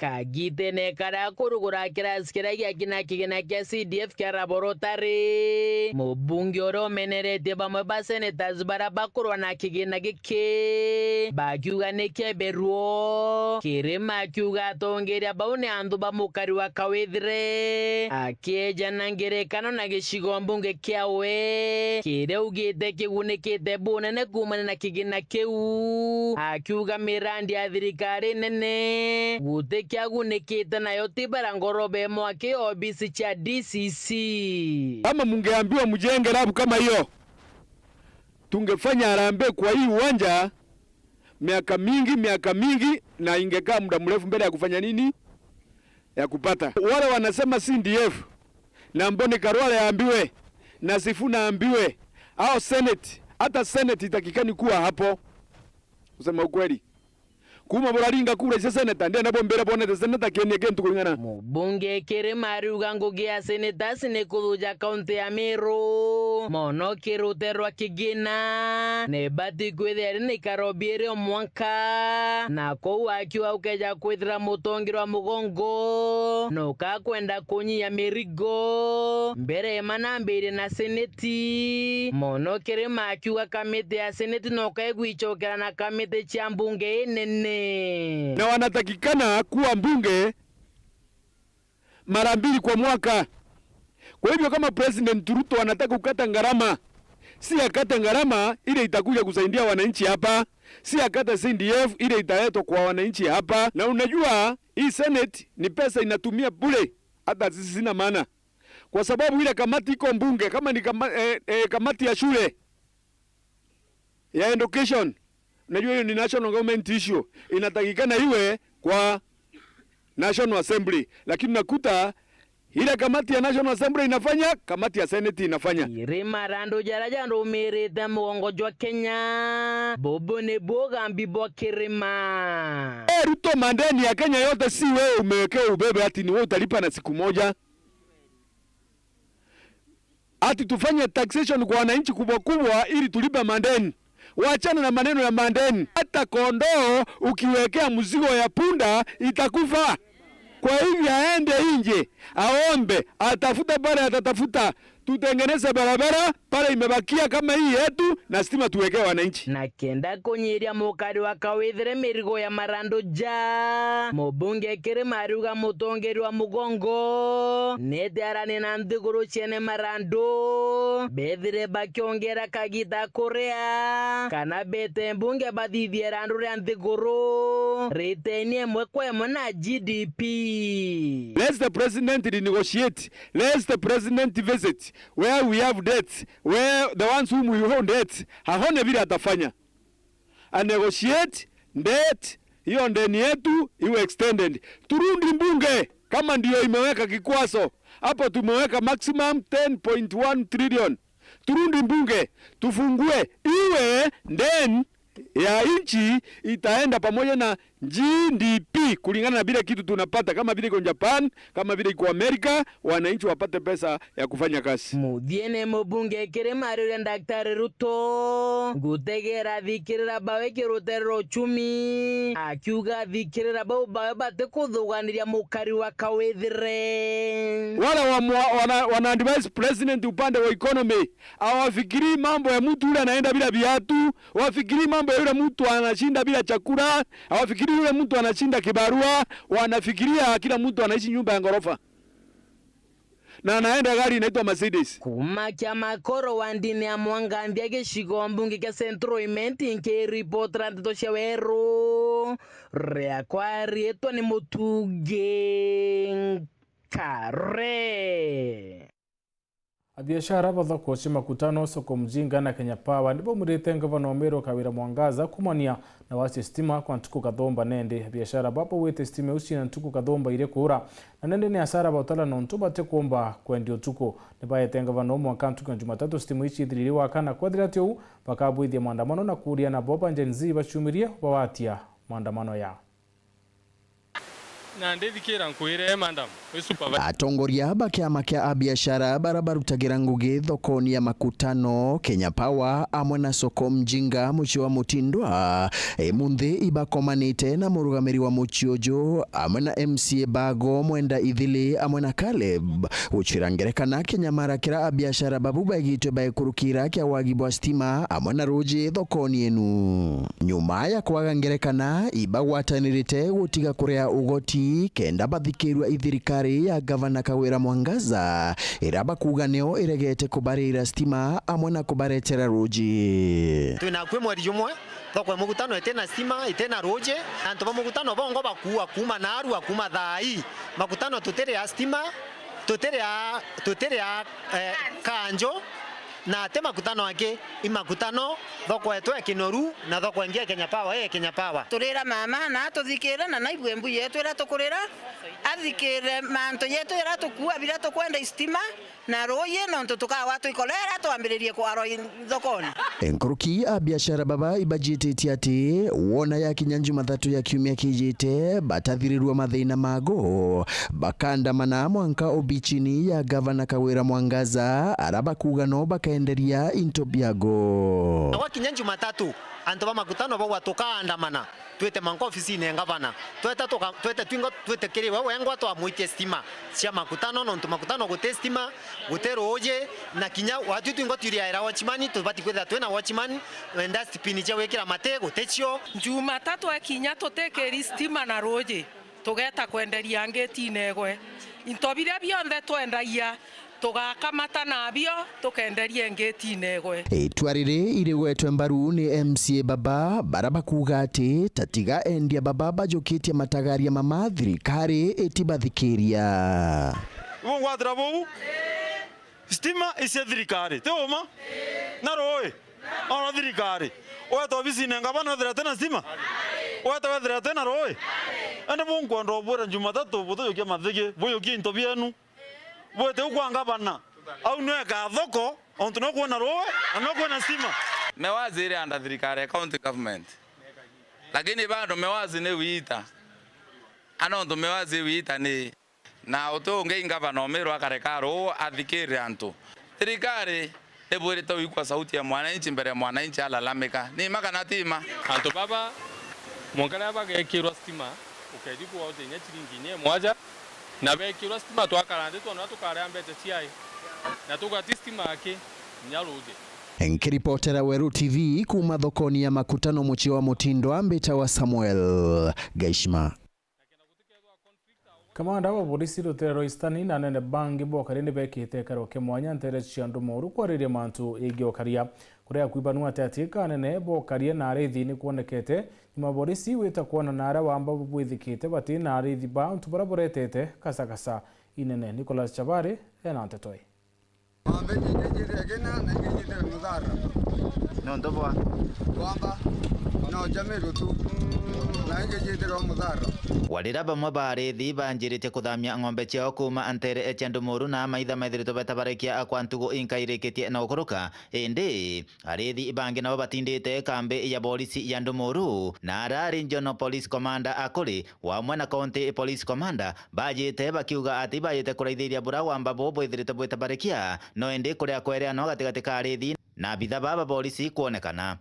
Kagitene karia kurugura kirasi kiria giakina kigina kia C D F kia Raborotari, mubunge uria umeneretie bamwe ba senators baria bakurwa na kigina giki bakiuga ni kieberuo. Kirima akiuga atongeria bau ni antu ba mukari wa kawithire, akieja na ngerekano na gicigo mbunge kiawe kiria augite kigunikite bunene kuumania na kigina kiu, akiuga mirandi ya thirikari nene guti kiagunikite nayo ti bara ngorobe mwaki obisi cia D C C. Kama mungeambiwa mjenge lab kama hiyo, tungefanya harambee kwa hii uwanja miaka mingi, miaka mingi, na ingekaa muda mrefu mbele ya kufanya nini? Ya kupata. Wale wanasema C D F, na Mboni Karwale aambiwe, na Sifuna aambiwe, au Senate, hata Senate itakikani kuwa hapo. Kusema ukweli. Kuuma buraringa kura cia seneta, ndienda bombire bonete seneta kienie kintu kuringana. Mubunge Kirima ariuga ngugi ya senators ni kuthuja kaunti ya Meru, mono kirute rwa kigina, ni bati kwithira iri na ikaro biiri o mwanka, na kou akiuga ukeja kwithira mutongi rwa mugongo, nukakwenda kunyia mirigo, mbere manambirie na seneti, mono Kirima akiuga kamiti ya seneti no kaigwicokera na kamiti cia mbunge inene. Na wanatakikana kuwa mbunge mara mbili kwa mwaka. Kwa hivyo kama President Ruto anataka kukata gharama, si akate gharama ile itakuja kusaidia wananchi hapa, si akate C D F ile italetwa kwa wananchi hapa. Na unajua hii Senate ni pesa inatumia bure, hata sisi sina maana. Kwa sababu ile kamati iko mbunge, kama ni kama, eh, eh, kamati ya shule, ya education, unajua hiyo ni national government issue, inatakikana iwe kwa National Assembly, lakini unakuta ile kamati ya National Assembly inafanya, kamati ya Senate inafanya. Iri marandu jaria jarumirite mugongo jwa Kenya, bubu ni bugambi bwa Kirima. Eh, Ruto, madeni ya Kenya yote si wewe umewekea ubebe ati ni wewe utalipa na siku moja. Ati tufanye taxation kwa wananchi kubwa kubwa ili tulipe madeni. Wachana na maneno ya madeni. Hata kondoo ukiwekea mzigo ya punda itakufa. Kwa hivyo aende nje, aombe, atafute pale atatafuta, tutengeneze barabara pale imebakia kama hii yetu, na stima tuwekee wananchi. Na kenda kunyiria mukari wa kawithire mirigo ya marandu ja, mubunge Kirima ariuga mutongeri wa mugongo netiarane na nthiguru ciene marandu bethire bakiongera kagita kuria, kana bete mbunge bathithie randu ria nthiguru riteni imwe kwa imwe na G D P. Let the president renegotiate. Let the president visit where we have debts, where the ones whom we owe debt, aone vile atafanya. A negotiate debt, hiyo deni yetu iwe extended. Turudi mbunge kama ndio imeweka kikwazo. Hapo tumeweka maximum ten point one trillion. Turudi mbunge, tufungue, iwe deni ya nchi itaenda pamoja na G D P, kulingana na vile kitu tunapata, kama vile iko Japan, kama vile iko Amerika, wananchi wapate pesa ya kufanya kazi. Muthiene, mubunge kiri Mariuria Daktari Ruto gutegera athikirira bawe kirutere rwa uchumi, akiuga athikirira bau bawe batikuthuganiria mukari wa kawithire. Wala wa mwa-, wana, wana advise president upande wa economy, hawafikirii mambo ya mtu yule anaenda bila viatu, hawafikirii mambo ya yule mtu anashinda bila chakula, hawafikirii yule mtu anashinda kibarua, wanafikiria kila mtu anaishi nyumba ya ghorofa na anaenda gari inaitwa Mercedes. Kuuma kiama koro wa ndini ya Mwanganthia gicigo mbunge kia Central Imenti, nkiripotera ndeto cia weru, riakwa riitwa ni Mutungi Nkare. Abiashara ba thoko cia Makutano, Soko Mjinga na Kenya Power nibaumirite ngavana wa Meru Kawira Mwangaza kuumania na wacia stima kwa ntuku kathumba. Nandi abiashara baba bauite stima iu ciina ntuku kathumba iri kuura, na nandi ni asara bautala nontu batikumba kwendia utuku. Nibaete ngavana uu mwanka ntuku ya Jumatatu stima iu ciithirire waka, na kwethira ti uu bakabwithia maandamano na kuuria nabo ba Gen Z baciumirie bawatia maandamano yao. Na ndithikira nkwire, madam, wi supervisor. Atongoria ba kiama kia abiashara bara barutagira ngugi thokoni ya Makutano, Kenya Power, amwe na Soko Mjinga, mucii wa Mutindwa, imunthi ibakomanite na murugamiri wa mucii uju, amwe na M C A bago, Mwenda Ithili, amwe na Caleb, gucwira ngerekana kinyamara kira abiashara babu baigitwe baekurukira kia wagi bwa stima, amwe na ruuji thokoni enu. Nyuma ya kwaga ngerekana, ibagwatanirite gutiga kuria ugoti kenda bathikirua i thirikari ya Gavana Kawira Mwangaza, iria bakuuga nio iregete kubarira stima amwe na kubaretera ruuji. Twina akui mweri jumwe, thoko ya Makutano itina stima, itina ruuji, na antu ba Makutano bongo bakuua kuuma naarua, kuuma thaa ii. Makutano tutiria stima, tutiria, tutiria, eh, kanjo, na ti Makutano aki, i Makutano, thoko yetu ya Kinoru, na thoko ingi ya Kenya Power, ya Kenya Power. Turira mama, na atuthikire, na naigwe mbu yetu iria tukurira, athikire mantu yetu iria tukuua, biria tukwenda i stima, na ruuji, nontu tukawa twikorera twambiririe kwarwa i thokoni. Nkuruki abiashara baba ibajititie ati wona yakinya Jumathatu ya kiumia kijite, batathirirua mathina mago, bakandamana mwanka obichini ya Gavana Kawira Mwangaza, ara bakuuga no bakaenderia into biago. Na gwakinya Jumatatu, antu ba Makutano bauga tukaandamana, twite mwanka ofisini ya Gavana. Tweta tuka-, twete twingo, twite kiri we wengwa twamwitie stima cia Makutano, nontu Makutano guti stima, guti ruuji, na kinya watu twingo turiaira watchman, tubati kwithira twina watchman, eh, dustbin cia gwikira mati guticio. Jumatatu ekinya tutikiri stima na ruuji, tugeta kwenderia ngitine igwe. Into biria bionthe twendagia, tugakamata nabio, tukenderie ngitine igwe. Itua riri irigwetwe mbaru ni M C A baba, bara bakuuga ati tatiga endia baba bajukitie matagaria mama thirikari itibathikiria. Bungwatira buu? Stima icia thirikari, ti uma? Na ruui? Ona thirikari. Weta obisine Gavana wethira tena stima? Weta wethira tena ruui? Ende bunkwenda ubwira Jumatatu, butujukia mathigi, bujukie into bienu. Bwite u kwa Gavana. Au nwe ka thoko, ontu no kwona ruui, na no kwona stima. Mewazi iri under thirikari ya county government. Lakini bado mewazi ni wita. Ana ontu mewazi wita ni Na uti ungi Gavana Omiru akareka ruu athikirire antu. Thirikari ibwirite uigua sauti ya mwananchi mbere ya mwananchi alalamika. Ni ma kana ti ma? Antu baba, mwanka riria bagekirwa stima, ukethi kuwa uti inya ciringi inya imwe aja, na bekirwa stima twakara nthi twona tukaria mbeca ciai, na tugati stima aki, inya ruuji. Nkiripotera Weru T V kuuma thokoni ya Makutano mucii wa Mutindwa, mbitawa Samuel Gaishima. Kamanda wa borisi rutere rwa Eastern na anene bangi bokaria ni bekite ikaro kia mwanya ntere cia andu moru kwariria mantu yegii ukaria. Kuria kwibanua ati atika anene bokaria na arithi ni kwonekete nyuma borisi wita kwona na aria wamba bwithikite bati na arithi ba untu bara buretete kasakasa inene. Nicholas Chabari ena nteto ii. Ng'ombe nyingi njithire kina na ingi njithire muthara. Nontu bwa? Kwamba, No njamirwe tu, na ingi ciithirwa mutharo. Warira bamwe ba arithi banjiritie kuthamia ng'ombe ciao kuuma nteere cia Ndumuru na maitha methiritwe betabarikia kwa ntugu inkairikitie na gukuruka, indi arithi bangi nabo batindite kambi ya borisi ya Ndumuru, na ara Regional Police Commander Akuri, wamwe na County Police Commander, bajite bakiuga ati ibajite kuraithiria bura wamba buu bwithirite bwitabarikia, no indi kuria kwereanwa gatigati ka arithi na abitha baba borisi kwonekana.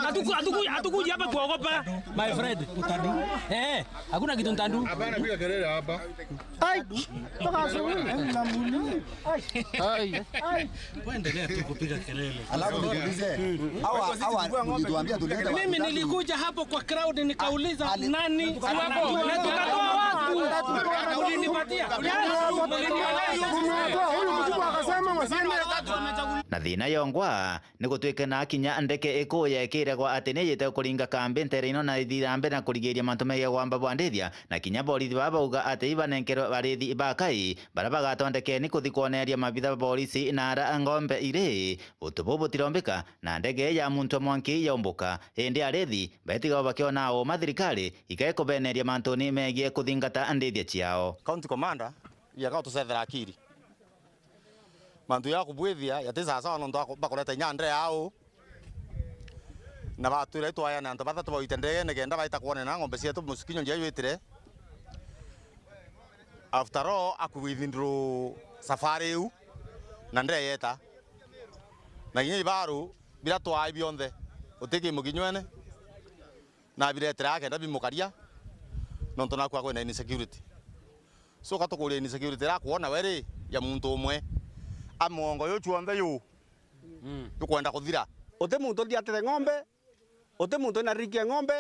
Hatuku- hatuku- hatukuja hapa kuogopa, my friend. Eh, hakuna kitu ntandu. Hapana, piga kelele hapa. Ai, toka asubuhi. Ai. Ai. Endelea tu kupiga kelele. Alafu nikuulize, hawa, hawa mlituambia tulete wa- Mimi nilikuja hapo kwa crowd nikauliza, ali- nani? Si wako? Na tukatoa watu. Ulinipatia. Mlinipatia. Huyu mkubwa akasema wasiende. Na thina yongwa ni gutwike na kinya ndeke iku yekiragwa ati ni yite kuringa kambi ntere ino na ithira mbere na kurigiria mantu megie gwamba bwa ndithia, na kinya borithi baba bauga ati ibanenkerwe barithi ba kai bara bagatondekeni kuthi kwoneria mabitha ba borisi na ara ng'ombe iri. Untu buu butirombika, na ndege ya muntu mwanki yaumbuka. Indi arithi betiga bakiona uuma thirikari ikae kubeneria mantuni megie kuthingata ndithia ciao. County Commander, biaga utucethera akiri. Mantu ya kubwithia yati sawasawa nontu aku-, bakureta inya ndee au. Na batwira itwayane antu bathatu bawite ndegene kenda baita kwonana na ng'ombe cietu mucikinyo njia jwitire. After all, aku withdraw safari iu, na ndee yeta. Na kinya ibaru bira twai bionthe, uti ki mukinywene, na biretera kenda bimukaria, nontu naku akwina insecurity. So, ka tukuria insecurity ira akwona we ri, ya muntu umwe, a muongo yu cuonthe yu, mm, jukwenda kuthira. Uti muntu uthiatire ng'ombe, uti muntu wina riki ya ng'ombe,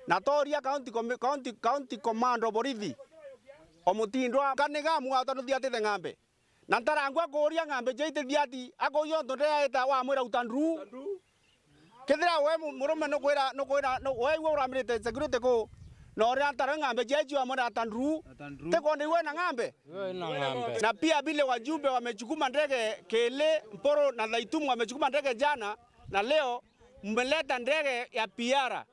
na toria county com-, county, county command o borithi, o mutindwa kaniga mwata nuthiatite ng'ambe. Na ntarangwa kuuria ng'ambe cia itithiati, akuuria untu ndeaita wamwira uta nduu. Kethira we mu-, murume nukwira, nukwira, nu-, we iwe uramirite security ku, na uria ntara ng'ambe cia icio amwe na ta nduru. Na ta nduru. Tiko ni iwe na ng'ambe? Iwe na ng'ambe. Na pia vile wajumbe wamechukuma ndege Kili, Mpuru na Thaitumu wamechukuma ndege jana, na leo mmeleta ndege ya P R.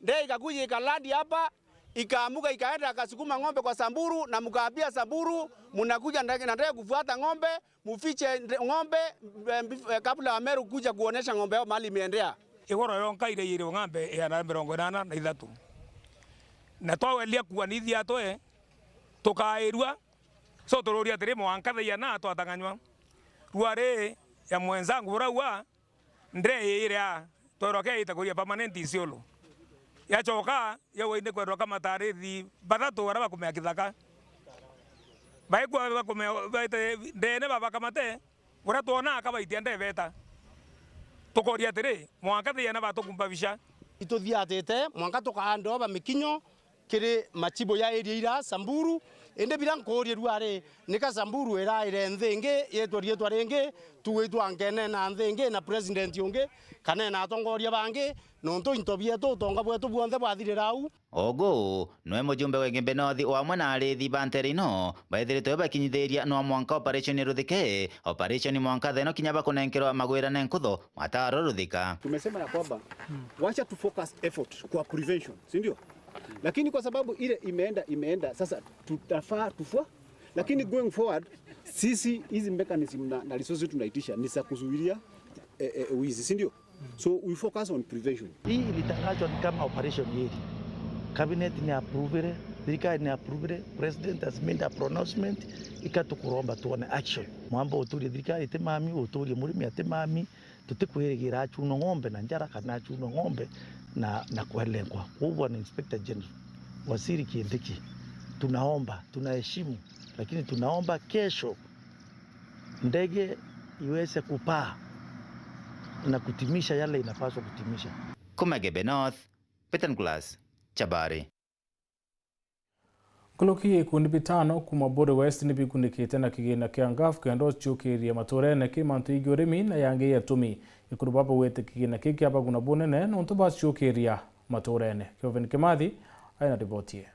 Ndege ikakuja ikalandi hapa, ikaamuka ikaenda akasukuma ng'ombe kwa Samburu, na mkaambia Samburu, mnakuja ndege, na ndege kufuata ng'ombe, mufiche nde-, ng'ombe, eh, mbif-, eh, kabla Wameru kuja kuonesha ng'ombe yao mahali imeendea. Igoro yonka iraiyirwe ng'ambe iana mirongo inana na ithatu. Na twaweria kuanithia twe, tukairua, so tururia atiri, mwanka thaa iana twatang'anywa. Rua ri ya mwenzangu uraua, ndee iria twerwa ke ita kuria permanent Isiolo. Yachoka, yauga indi kwendwa kamata arithi bathatu baria bakumea kithaka. Baikua bakumea, baite ndeene babakamate, uria twonaa kabaitia ndee beta. Tukoria atiri, mwanka thaa iana batukumbabisha. Ituthiatite, mwanka tukaandoba mikinyo, kiri machibu ya area ira Samburu, indi bira nkuurie rua ri, nika Samburu iraire nthi ingi yitwe riitwa ringi, tu itwa nkene na nthi ingi na president ungi, kana na atongoria bangi, nontu into bietu, utonga bwetu bwonthe bwathirira au. Ogu, nwe mujumbe wa Igembe North wamwe na arithi ba ntere ino, baithiritwe bakinyithiria nwa mwanka operation ruthike, operation mwanka theno kinya bakunenkerwa magwirane nkutho, mataro ruthika. Tumesema ya kwamba, wacha tu focus effort kwa prevention, si ndio? Lakini kwa sababu ile imeenda, imeenda, sasa tutafaa tufua. Lakini going forward, sisi hizi mechanism na, na resources tunaitisha ni za kuzuilia, eh, eh, wizi, si ndio? So we focus on prevention. Hii ilitangazwa ni kama operation yeri. Cabinet ni approve, serikali ni approve, president has made a pronouncement, ikatukuromba tuone action. Mwamba uturie serikali ati mami, uturie murimi ati mami, tutikwirigira achunwe ng'ombe na njara kana achunwe ng'ombe na, na kwelengwa. Kwa Bwana Inspector General, Waziri Kindiki, tunaomba, tunaheshimu, lakini tunaomba kesho ndege iweze kupaa na kutimisha yale inapaswa kutimisha. Kuma Igembe North, Peter Nicholas, Chabari. Nkuruki ikundi bitano kuma Buuri West ni bikunikite na kigina kia ngaf kenda uciukiria maturene ki mantu ingi urimi na yangi ya tumi. Ekuru baba gwite kigina ki kia baguna bunene nontu baciukiria maturene. Kelvin Kimathi aina riboti ii.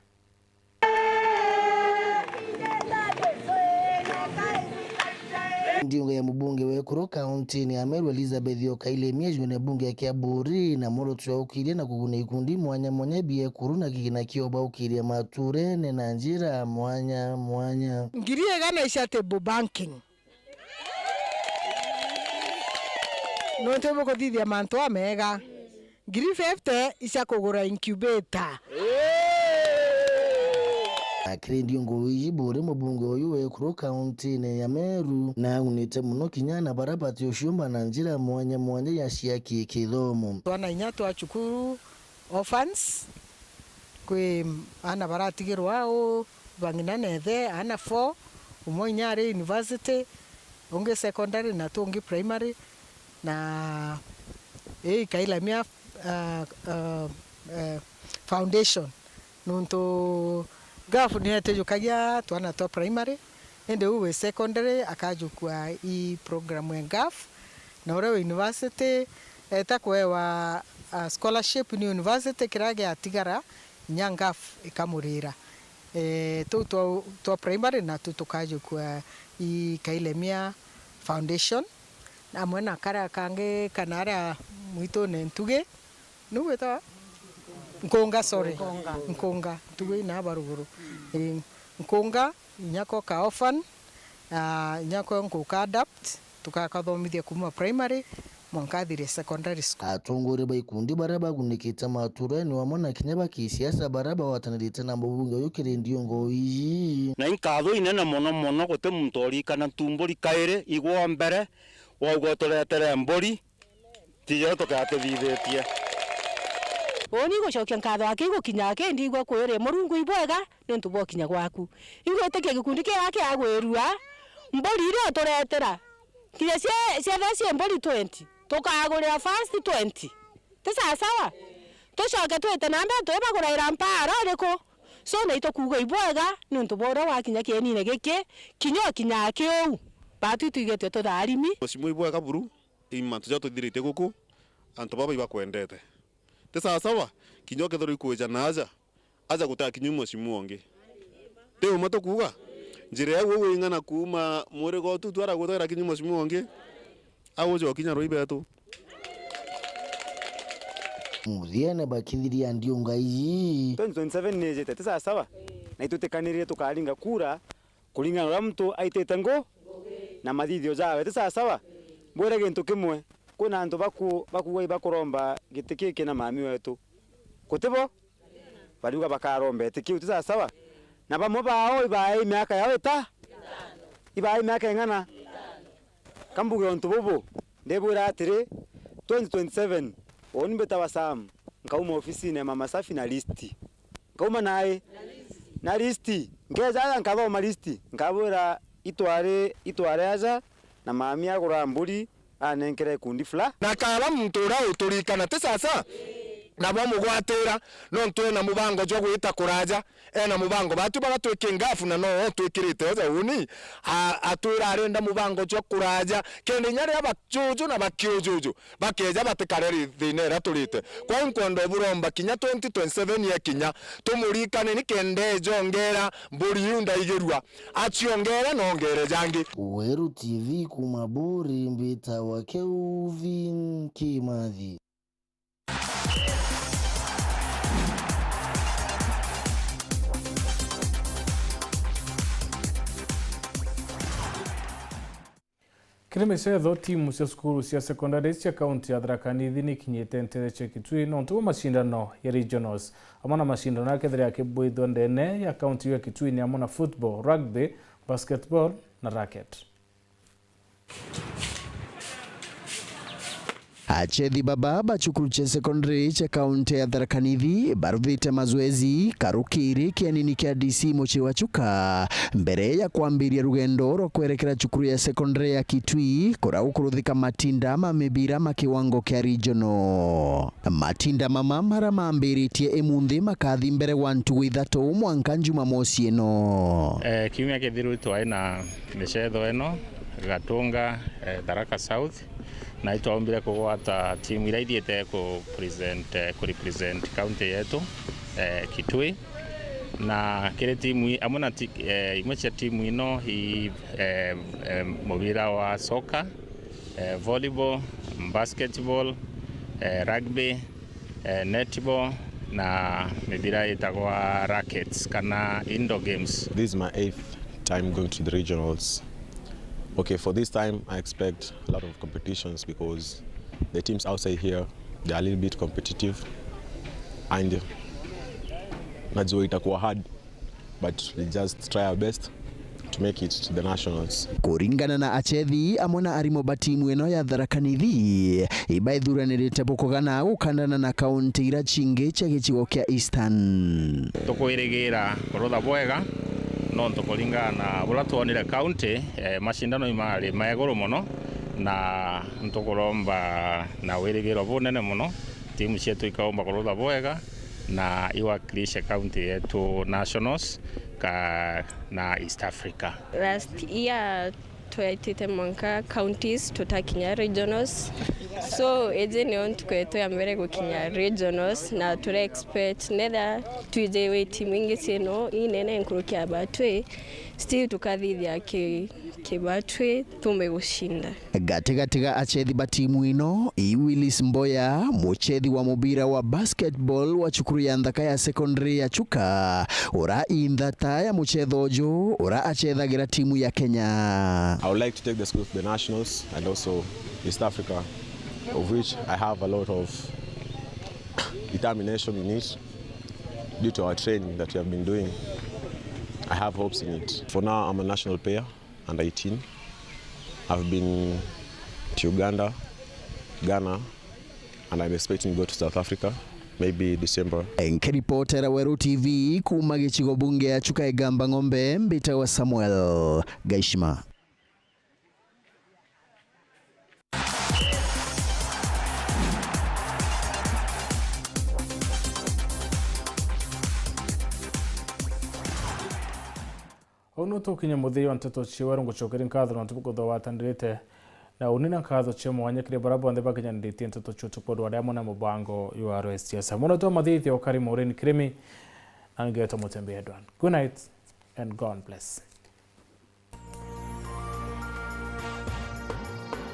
Ndiunga ya mubunge we Ekuru kauntiine ya Meru, Elizabeth Okaile Mia, june bunge kia Buri na mworoto jwa ukiria na kuguna ikundi mwanya mwanya bia ekuru na kigina kia ubaukiria maturene na njira mwanya mwanya. Ngiri igana cia table banking. Nontu ibukuthithia mantu amega. Ngiri fifty icia kugura incubator. Akiri ndiungu iji Buri, mubunge uyu wa ekuru kauntiine ya Meru, na agunite mono kinya ana bara bati uciumba na njira mwanya mwanya ya cia ki-, kithomo. Twana inya twa cukuru, orphans, kwi ana baratigirwa au, bang'ina na ithe, ana four, umwe inya ari university, ungi secondary na tungi primary, na ii Kailamia, ah, ah, eh, Foundation. Nontu ngafu ni etijukagia twana twa primary, indi uu wi secondary akajukua i program ya ngafu, na uria wi university eta kuewa, ah, scholarship ni university, kiria giatigara inya ngafu ikamurira. Eh, tuu twa, twa primary natu tukajukua i Kailemia Foundation, amwe na karia kangi kana aria mwitune Ntugi, niu gwitawa? Nkunga, sorry. Nkunga. Nkunga, Ntugi na aba ruguru. Eh, Nkunga, inya ko ka orphan, ah, inya ko nkuka adapt, tukakathomithia kuuma primary mwanka athire secondary school. Atongoria ba ikundi baria bagunikite maturene amwe na kinya ba kisiasa baria bagwatanirite na mubunge uyu kiri ndiungu iji. Na inkatho inene mono mono, guti muntu urikana ntumburi kairi igwa mbere, wauga uturetere mburi, tijo tugatithithitie. Uuni gucokia nkatho aki gukinya aki, ndigwa kwiri Murungu ibwega niuntu bwa ukinya gwaku. Ingwitikia gikundi kia kiagwirua, mburi iria uturetera, kinya cia, ciethira cie mburi twenty, tukagurira first twenty. Ti sawasawa? Tucoke twite na mbere twi baguraira mpaara iriku? So, na itukuuga ibwega niuntu bwa uria wakinya kienine giki, kinya ukinya aki uu, baatu itwigitwe tutharimi. Mheshimiwa ibwega buru, i mantu jaria tuthiritie guku, antu baba ibakwendete. Ti sawasawa? Kinya ukethirwa ikwija na aja, aja gutakinyua mheshimiwa ungi. Ti umwe tukuuga? Njira iu uu ing'ana kuuma Murigo Tutu ara gutakinyua mheshimiwa ungi. Au uja ukinya rui betu. Muthiene bakithiria ndiunga iji. Twenty twenty-seven ni ijite, ti sawasawa? Na itutikanirire tukaringa kura kuringana na uria muntu aitite ngu na mathithio jawe, ti sawasawa? Mbwire gintu kimwe, kwina antu baku-, bakuuga ibakuromba giti giki na mami wetu. Guti bo? Bariuga bakaromba giti kiu, ti sawasawa? Na bamwe bao ibaai miaka yao ita? Ibaai miaka ing'ana? Ka mbuge untu bubu, ndibwira atiri, twenty twenty-seven, uuni mbitawa Sam, nkauma ofisine ya Mama Safi na list. Nkauma nae na list. Nkeeja aja nkathoma list, nkabwira itwari, itwari aja na mami agura mburi, anenkere ikundi fulani. Na kaaba muntu uria uturikana, ti sawasawa? Na bamugwatira, nontu ena mubango jwa gwita kuraja, ena mubango. Baatu baria twi kingafu na no twikirite oja uuni, a-, atwira arenda mubango jwa kuraja, kenda inya riria bajuju na bakiujuju bakeeja batikare ri-, thiina iria turite. Kwou nkwenda uburomba kinya twenty twenty-seven yekinya, tumurikane nikenda eeja ongeera mburi iu ndaigirua. Aciongeera na ongeere jangi. Weru T V kuuma Buri, mbitawa Kelvin Kimathi. Kiri micetho, timu cia cukuru cia secondary cia kaunti ya Tharaka Nithi ni ikinyite nteere cia Kitui nontu bwa macindano ya regionals. Amwe na macindano akethira akibwithwa ndene ya kaunti ya Kitui ni amwe na football, rugby, basketball na racket. Achethi baba ba cukuru cia secondary cia kaunti ya Tharaka Nithi baruthite mazoezi karukiri kienini kia D C mucii wa Chuka mbere ya kwambiria rugendo rwa kwerekera cukuru ya secondary ya Kitui, kuria gukuruthika matinda ma mibira ma kiwango kia regional. Matinda mama maria mambiritie imunthi makathi mbere gwa ntugu ithatu mwanka Jumamosi ino. Eh, kiumia kithiru twai na micetho ino Gatunga, eh, Tharaka South, na itwaumbire kugwata timu iria ithiite ku present, eh, ku represent county yetu, eh, Kitui. Na kiri timu i-, amwe na ti-, eh, imwe cia timu ino i, eh, eh, mubira wa soka, Eh, volleyball, basketball, eh, rugby, eh, netball na mibira itagwa rackets kana indoor games. This is my eighth time going to the regionals. Okay, for this time I expect a lot of competitions because the teams outside here, they are a little bit competitive and najua itakuwa hard, but we just try our best to make it to the nationals. Kuringana na achethi amwe na arimu ba timu ino ya Tharaka Nithi, ibaithuranirite bukugana gukandana na kaunti ira cingi cia gicigo kia Eastern. Tukwirigira kurutha bwega nontu kuringana na buria twonire kaunti, eh, macindano imari ma iguru mono, na ntukuromba na wirigiro bunene mono timu cietu ikaumba kurutha bwega na iwakilishe kaunti yetu nationals ka, na East Africa. Last year twaitite mwanka counties tutakinya regionals, so iji nio ntuku yetu ya mbere gukinya regionals na tura expect netha twije wi timu ingi cieno inene nkuruki ya batwi, still tukathithia ki, ki batwi tume gucinda. Gatigati ga achethi ba timu ino, i Willis Mboya, muchethi wa mubira wa basketball wa cukuru ya nthaka ya secondary ya Chuka, ura i nthata ya muchetho uju, ura achethagira timu ya Kenya. I would like to take the school to the nationals and also East Africa, of which I have a lot of determination in it due to our training that we have been doing. I have hopes in it. For now, I'm a national player. Under eighteen. I've been to Uganda, Ghana, and I'm expecting to go to South Africa, maybe December. Nkiripotera Weru T V kuuma gicigo bunge ya Chuka Igamba Ng'ombe, mbitagwa Samuel Gaishima. Uu nu tukinya muthia wa nteto cia Weru. Ngucokeria nkatho nontu bwa kwithirwa watanirite na uni na nkatho cia mwanya kiri baria bonthe bakinyaniritie nteto cia utuku ndwari amwe na mubango jwa Rwesi Siasa. Mono twa mathithia ukari Maureen Kirimi na ngetwa Mutembi Edward. Good night and God bless.